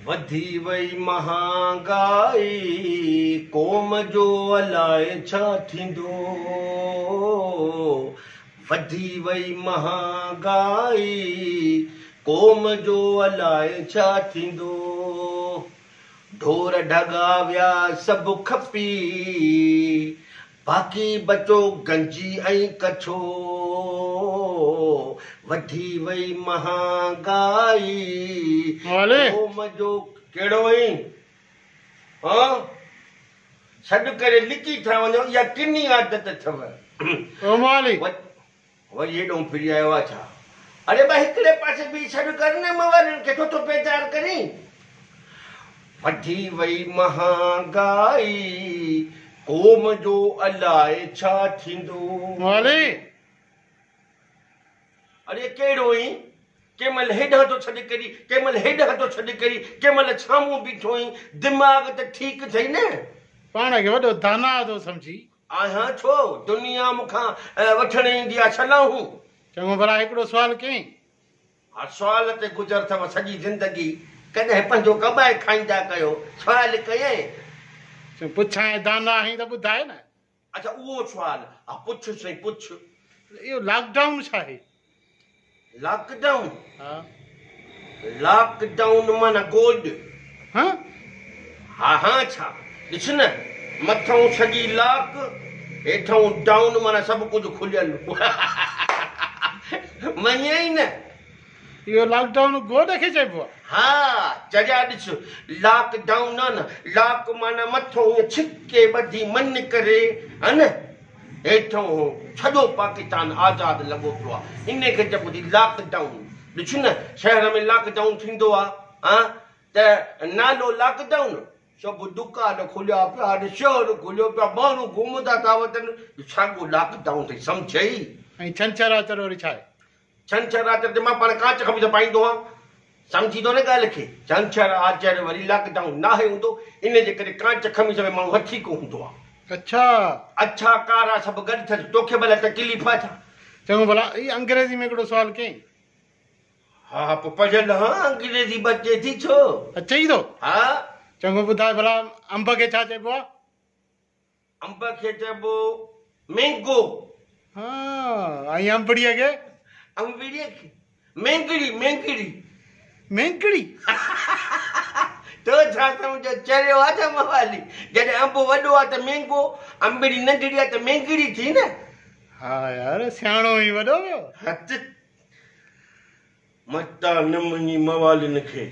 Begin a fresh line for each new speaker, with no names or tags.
وڌي وئي مهانگائي، قوم جو الائي ڇا ٿيندو. وڌي وئي مهانگائي، قوم جو الائي ڇا ٿيندو. ڍور ڍڳا ويا سڀ کپي، باقي بچو گنجي ۽ ڪڇو. وڌي وئي مهانگائي، قوم جو. ڪهڙو آهين؟ ها؟ سڏ ڪري لڪي ٿا وڃو، اها ڪني عادت اٿو.
او موالي!
وري هيڏانهن ڦري آيو آ ڇا؟ اڙي ڀاء هڪڙي پاسي بيهي سڏ ڪر نه موالين کي ڇو ٿو بيزار ڪرين؟ وڌي وئي مهانگائي، قوم جو الائي ڇا ٿيندو.
موالي!
اڙي ڪهڙو ائين؟ ڪنهن مهل هيڏانهن ٿو سڏ ڪرين، ڪنهن مهل هيڏانهن ٿو سڏ ڪرين، ڪنهن مهل سامهون بيٺو آهين، دماغ ته ٺيڪ اٿئي نه؟
پاڻ کي وڏو داناء ٿو سمجهين.
آهيان ڇو؟ دنيا مون کان وٺڻ ايندي آ صلاحون.
چڱو ڀلا هڪڙو سوال ڪيئين.
ها سوال تي گذر اٿو سڄي زندگي، ڪڏهن پنهنجو ڪمائي کائيندا ڪيو، سوال ڪيئين.
چڱو پڇانء داناء آهين ته ٻڌاء نه.
اڇا اهو سوال، ها پڇ سائين پڇ.
اهو لاڪ ڊائون ڇا آهي؟
Lock down?
ها.
لاڪ ڊائون معنيٰ گوڏ.
ها؟
ها ها ڇا؟ ڏس نه مٿئون سڄي لاڪ هيٺئون ڊائون معنيٰ سڀ ڪجهه کليل. مڃيائين نه؟
اهو لاڪ ڊائون گوڏ کي چئبو آ.
ها چريا ڏس لاڪ ڊائون آ نه لاڪ معنيٰ مٿئون ائين ڇڪي ٻڌي من ڪري ها نه هيٺئون سڄو پاڪستان آزاد لڳو پيو آ انهي کي چئبو ٿي لاڪ ڊائون ڏس نه شهر ۾ لاڪ ڊائون ٿيندو آ ها ته نالو لاڪ ڊائون سڀ دڪان کليا پيا آهن شهر کليو پيو آ ماڻهو گهمندا ٿا وتن ساڳو لاڪ ڊائون اٿئي سمجهئي.
۽ ڇنڇر آچر وري ڇا آهي؟
ڇنڇر آچر تي مان پاڻ ڪانچ قميص پائيندو آهيان. سمجهين ٿو نه ڳالهه کي. ڇنڇر آچر وري لاڪ ڊائون ناهي هوندو ان جي ڪري ڪانچ قميص ۾ ماڻهو هٿيڪو هوندو آهي.
اڇا.
اڇا ڪارا سڀ گڏ ٿين توکي ڀلا تڪليف آ ڇا؟
چڱو ڀلا هي انگريزي ۾ هڪڙو سوال ڪيئين.
ها ها پوء پڙهيل هان انگريزي به اچي ٿي ڇو؟
اچئي ٿو؟
ها.
چڱو ٻڌاء ڀلا انب کي ڇا چئبو آ؟
انب کي چئبو مينگو.
ها ۽ انبڙيء کي؟
انبڙيء کي مينگڙي مينگڙي.
مينگڙي؟
تو ڇا سمجهيو چريو آ ڇا موالي؟ جڏهن انب وڏو آ ته مينگو، انبڙي ننڍڙي آ ته مينگڙي ٿي نه.
ها يار سياڻو ئي وڏو ويو.
هت متان نه مڃي موالين کي.